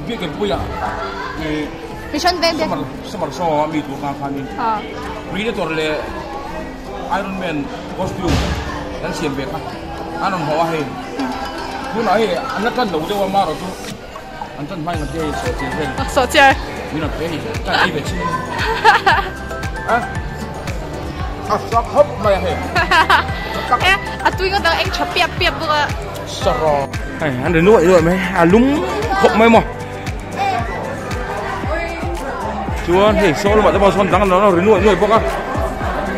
Biakin puia i Mission veng summer summer show a mi tur khan khanin Predator leh Iron Man costume kan siam ve kha an rawn haw a hei tunah hei an la tan lo deuh a marawh chu an tan hmain an tia hei sawhchiar vel sawhchiar min rawn pe a ni ka ei ve chin a a sak hawp mai a hei a tui ngawt ang eng tha piap piap bawk a sawraw hei an ri nuaih nuaih mai a lum khawp mai maw Chuan hei saw lamah te pawh sawn dang an lo ri nuaih nuaih bawk a,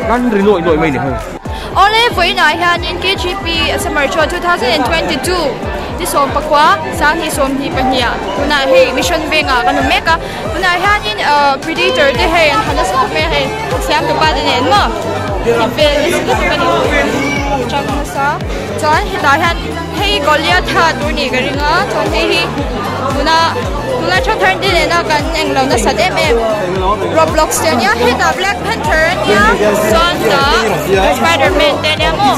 kan ri nuaih nuaih mai ni hei. Awle vawiinah hianin KGP Summer Show 2022 ni 14 sanghnih 22 ah tunah hei Mission Vengah kan awm mek a, tunah hianin Predator te hei an ha nasa khawp mai a hei a siam tupa te nen maw in vel nasa lutuk a ni chang nasa chuan hetah hian hei Goliath-a tur nih ka ring a chuan hei hi. Tuna tuna tha thar te nena kan englo nasat em em Roblox te ania hetah Black Panther ania chuan tah Spiderman te ania maw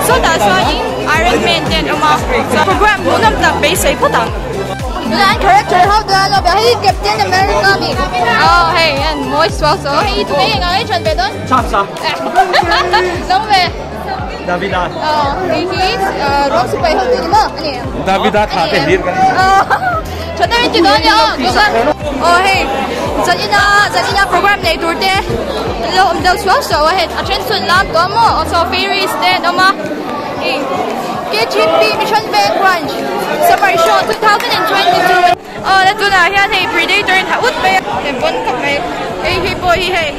sawtah chuanin Iron Man te an awm a chuan program hmuhnawm tak beisei phawt ang. Tuna an character ho te an awm a hei Captain America a ni aw hei an mawi sual sual hei tunge eng ang e thian ve dawn lo ve. Davida. Aw hei hi rawng sipai ho tu ni maw a ni. Davida thla te hlir kan ni. Tha takin ti dawn nia aw tuna aw hei zanina zanina program nei tur te an lo awm deuh suau suau a hei a then chhun lam tawh a maw aw saw fairies te an awm a hei KGP Mission Veng Branch Summer Show 2022 aw la tunah hian hei predator in ha ut mai a hei bon khawp mai hei hi pawh hi hei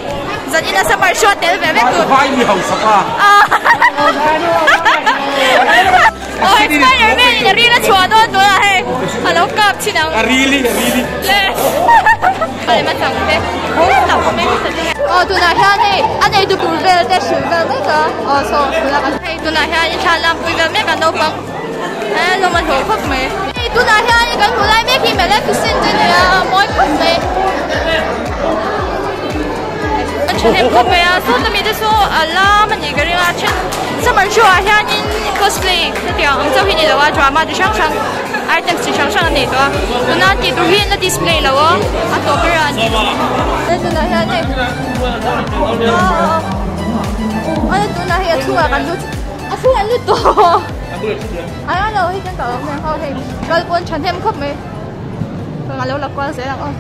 Zanin a summer show tel ve vek tur. Vai mi hausa pa. Aw hei Spider Man in a ril a chhuah dawn tunah hei a lo kap thin ang. A rili a rili. Le. A lem a chang te. Aw tunah hian hei a nei tu tur vel te hrilh vel mek a. Aw saw tunah kan hei tunah hian in thla lampui vel mek a naupang. E lawm a hlawh khawp mai. Hei tunah hian kan hmuh lai mek hi Maleficent a nia a mawi khawp mai. A thahnem khawp mai a sawta mite saw a lam a nih ka ring a then summer show ah hianin cosplay hetiang ang chauh hi ni lo a drama chi hrang hrang items chi hrang hrang a nei tawh a tuna tih tur hi an la display lo a a tawp ber a ni. Tunah hian hei aw tunah hei a chhungah kan lut. A chhung an lut tawh. A la lo hei kan kal awm hmel ho hei kal pawn thahnem khawp mai. Ka lo la kual zel ang aw.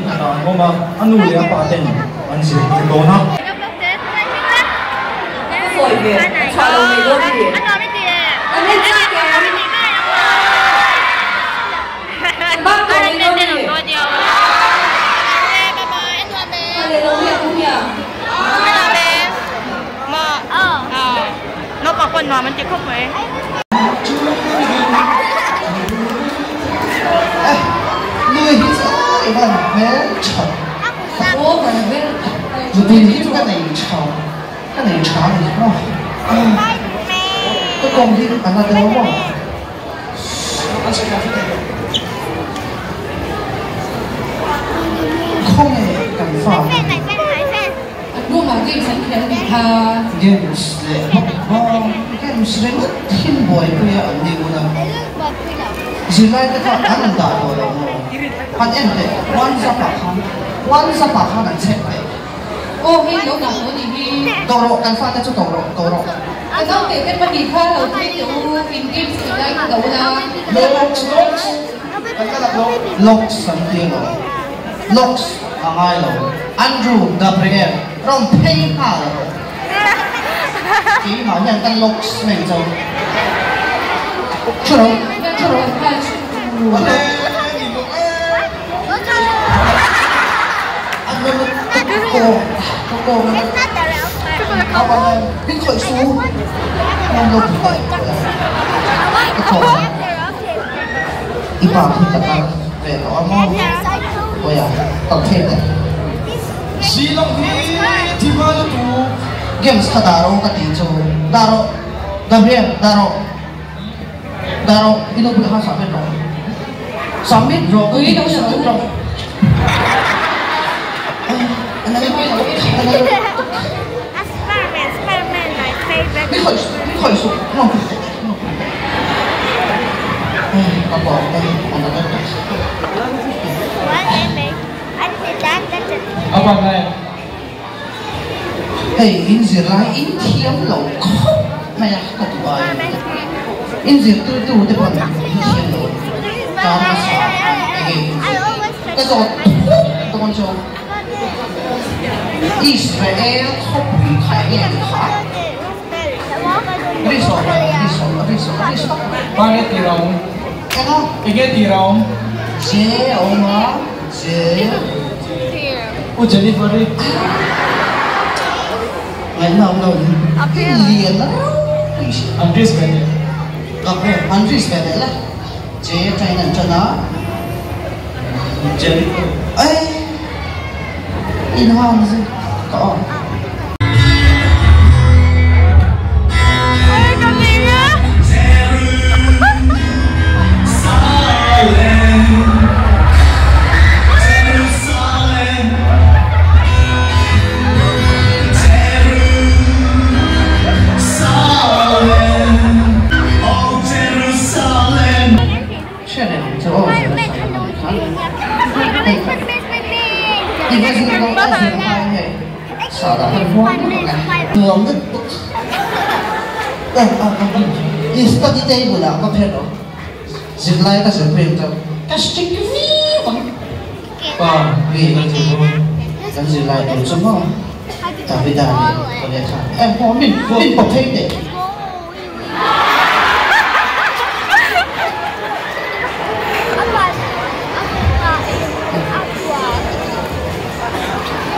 khatah an awm a, a nu leh a pa ten an zirtir dawn a. Nui hi chu i van hmel tha Nupui hi chu ka nei tha ka nei tha a ni maw ka kawng hi a na deuh maw. Khawnge kan fa Games leh bawk bawk games ringawt thin buaipui a an ni ngun a, zirlai te kha an rawn dah tawh lo maw? Han en teh, WhatsApp ah khan WhatsApp ah khan an check teh. Aw hei lo dah tawh nih hi. Ko rawh kan fate chu ko rawh ko rawh. Ka naute te pahnih kha lo phei teh u in games tih lai kha do la. Locks locks kan la lak lo. Locks an ti lo. Locks a ngai lo. Andrew Gabriel rawn phei nghal rawh. Keimah hian ka locks mai cho. Thu rawh thu rawh. Games kha dah rawh ka tih chu dah rawh Gabriel dah rawh. Dah rawh, i lo bulah khan submit rawh. Submit rawh ka ti submit rawh. Ni khawih suh, no no. Ka bawk te an la deuh. Hei in zirlai in thiam lo khawp mai a ka duh ai in zirtirtu te pawn in thiam lo a ni kar hmasa khan enge in zir ka zawt thut dawn chu Israel khawpui kha enge ni kha ri sawh ri sawh ri sawh ri sawh Enge tih a awm? Enga? Enge tih a awm? J a awm a J U Jennifer i. Ngaihna awm lo ni. Lian a ropui si. Andris ve leh. Ka hre Andris ve leh la. J atangin an tan a. Jennifer. Ei. Inhan zui ka awm. Study table ah ka phet awm. Zirlai ka zir peng chuan ka strict viau ang. Pa ri kan zir dawn kan zirlai tur chu maw Davida leh Goliatha em maw min min pawp phei teh.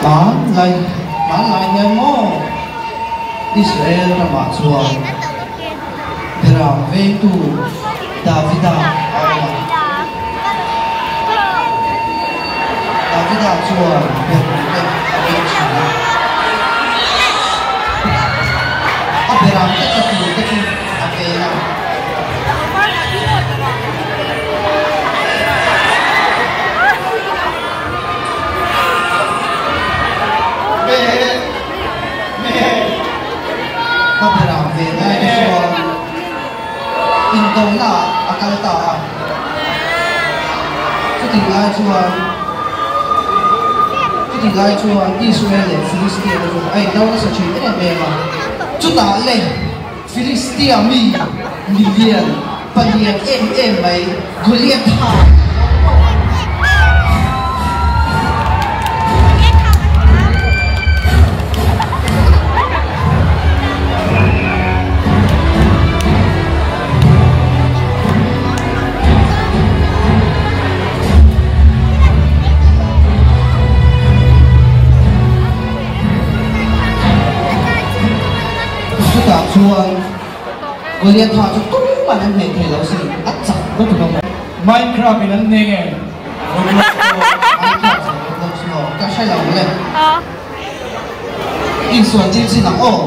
Hmanlai hmanlai hian maw Israel ramah chuan Biram vengtu Davida a awm a. Davida chuan bermute a veng thin a. A beramte tla turte chu a veng a. Ka beram ve lai te chuan indona ah a kal ta a, chutih lai chuan chutih lai chuan Israel leh Philistia te chu a indo nasa thin em em a, chutah le Philistia mi milian palian em em mai Goliatha. Goliath tha chu tum man an nei thei lo sin a chak lutuk ang. Minecraft in an nei nge? Minecraft leh Roblox maw? Ka hre lo le. Insual tir chin ang aw.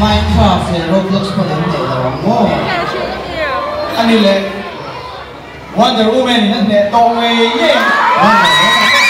Minecraft leh Roblox pawn an neih lo ang maw? Ani leh Wonder Woman in a hneh tawh ngei ngei. Wonder Woman.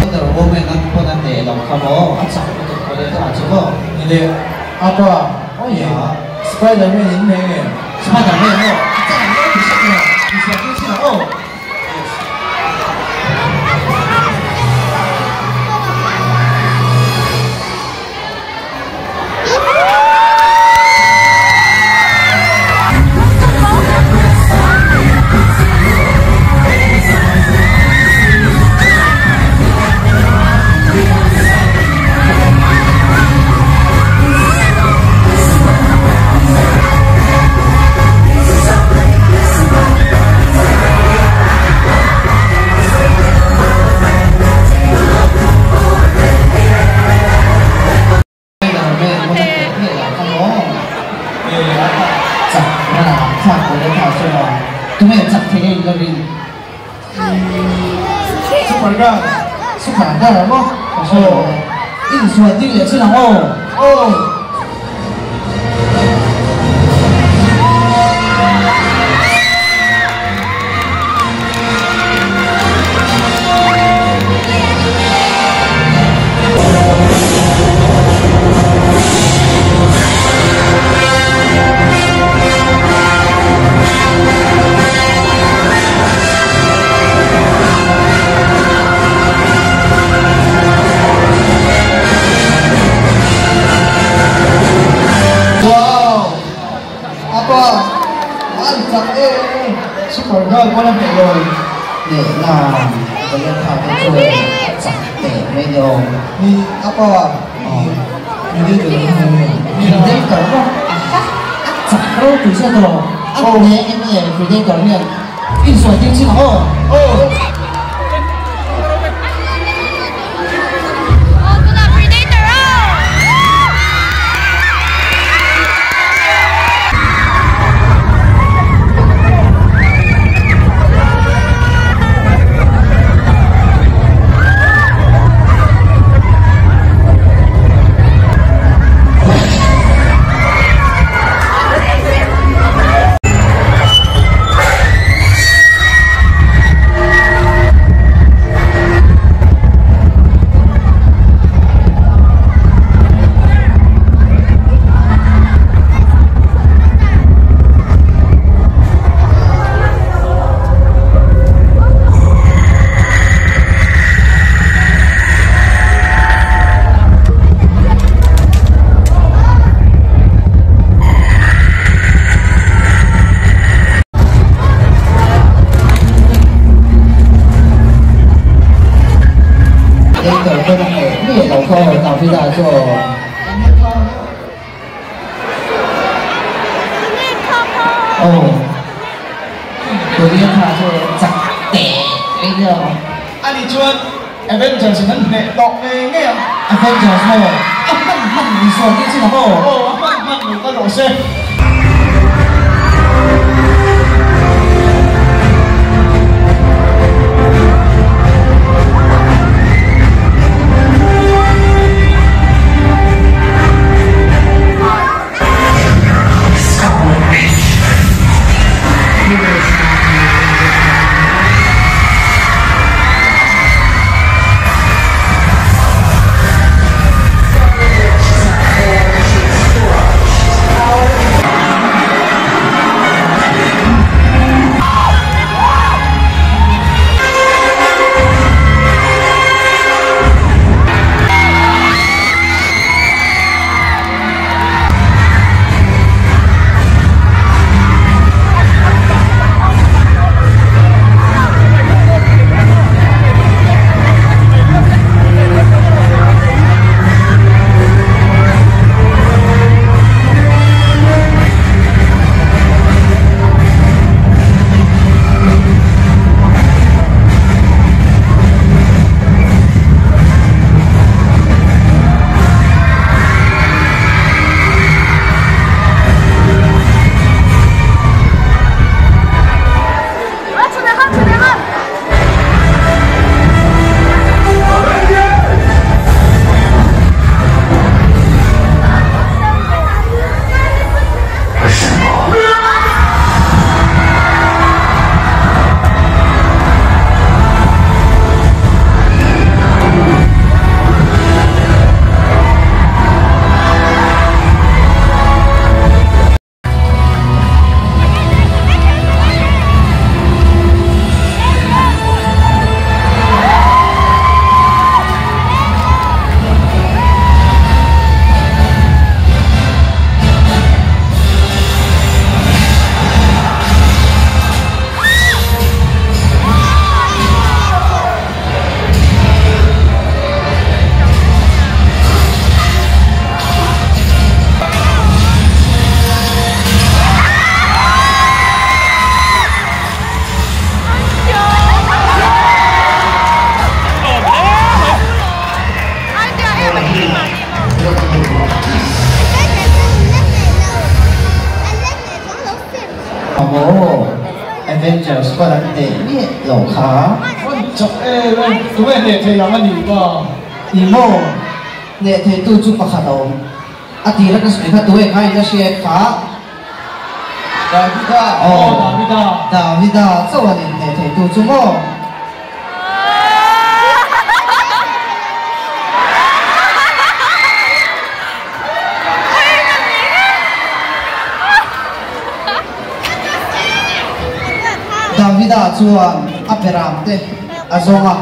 Wonder Woman an pawn a hneh lo kha maw? A chak lutuk pawh leh tah chu maw? Ni leh apa Aw ya. Spiderman in hneh nge? Spiderman maw? A chak ang ropui sak lo. Insual tir chin ang aw. Spiderman pawn a hneh hneh lo kha maw? Chak na thlak pawh leh thah chu maw? Tunge chak thei a in la rin? Supergirl. Supergirl maw? Ka hre lo e. Insual ding leh chin ang aw. Aw. Wow! Apa! An chak e! Supergirl pawn a hneh lo. Hneh na Goliath tha te chu a chak teh mai ni aw. Ni apa! Predator an hneh nge? Predator maw? Aha! A chak ropui sia tawh. A hneh em em Predator hian insual tir chin ang aw. Aw! Aw tunah Predator aw! Predator pawn a hneh hneh lo kha aw Davida chu aw. Aw Goliatha chu chak teh mai nia. Ani chuan Avengers in an hneh tawh ngei ngei ang. Avengers maw? A hman hman ni sawn tih chin ang aw. Aw a hman hman lo ka rawh se. Aw Avengers pawn an hneh miah lo kha. An chak em em, tunge hneh thei ang a nih ba? Ni maw? Hneh theitu chu pakhat a awm. A tira ka sawi kha tunge kha in la hriat kha? Davida. Aw Davida. Davida chauh an inhneh theitu chu maw? Davida chuan a beram te a zawng a.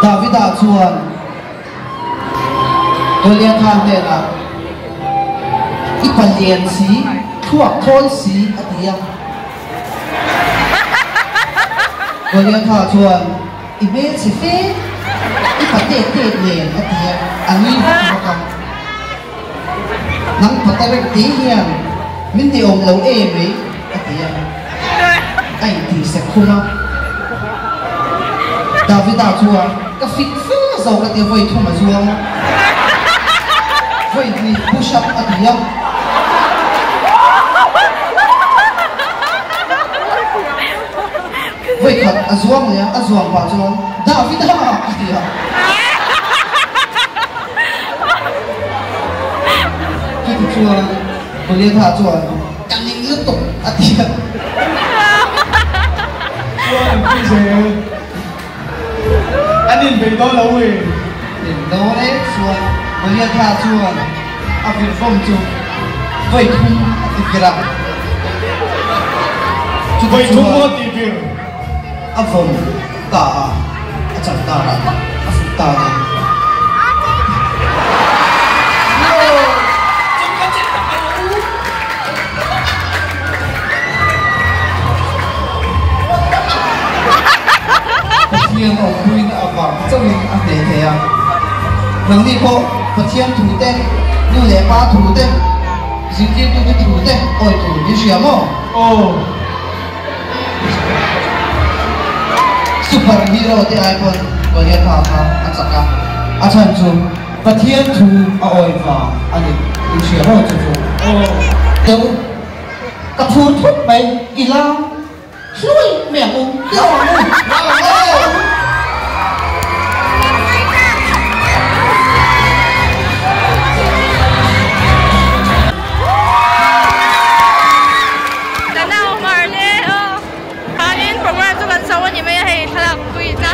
Davida chuan Goliatha hnenah, I palian si, thluak thawl si, a ti a. Goliatha chuan, I hmel chhe fe, i pa tet tet nen, a ti a, a nui vak vak a. Nang pata reuh te hian min ti awm lo em mai, a ti a, a intih sek khum a. Davida chuan, Ka fit fe zo ka ti a, vawi thum a zuang a, vawi hnih push up a ti a. Vawi khat a zuang leh a, a zuang pah chuan, Davida! a ti a. Chuti chuan Goliatha chuan, Ka ning lutuk a ti a. Chuan an ti zel. An inbeih dawn lo ui. In dawn e chuan Goliatha chuan a virvawm chu vawi thum a ti vir a. Chuti Vawi thum chuan a ti vir. A vawm ta a, a chal ta a, a fut ta a ni. Pathian awmpuina avang chauhin a hneh thei a. Nangni pawh Pathian thu te, nu leh pa thu te, zirtirtute thu te awi tur min hria maw? Aw. Super hero te ai pawn Goliatha kha a chak a, a chhan chu Pathian thu a awi vang a ni. In hria maw chu chu? Aw. Teu, ka phur thut mai ila. Hluai mai ang u, lau ang u, lau ang u. Kan nau hmar le aw khanin program chu kan zo a ni mai a hei thlalak pui na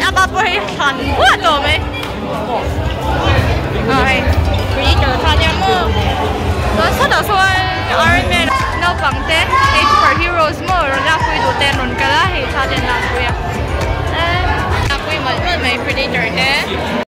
a pa pawh hei thlan buah tawh mai aw hei creator kha nia maw chuan sawtah sawn Iron Man naupang te hei super heroes maw rawn lakpui duh te an rawn kal a hei thla te an lakpui a lakpui malh malh mai predator te.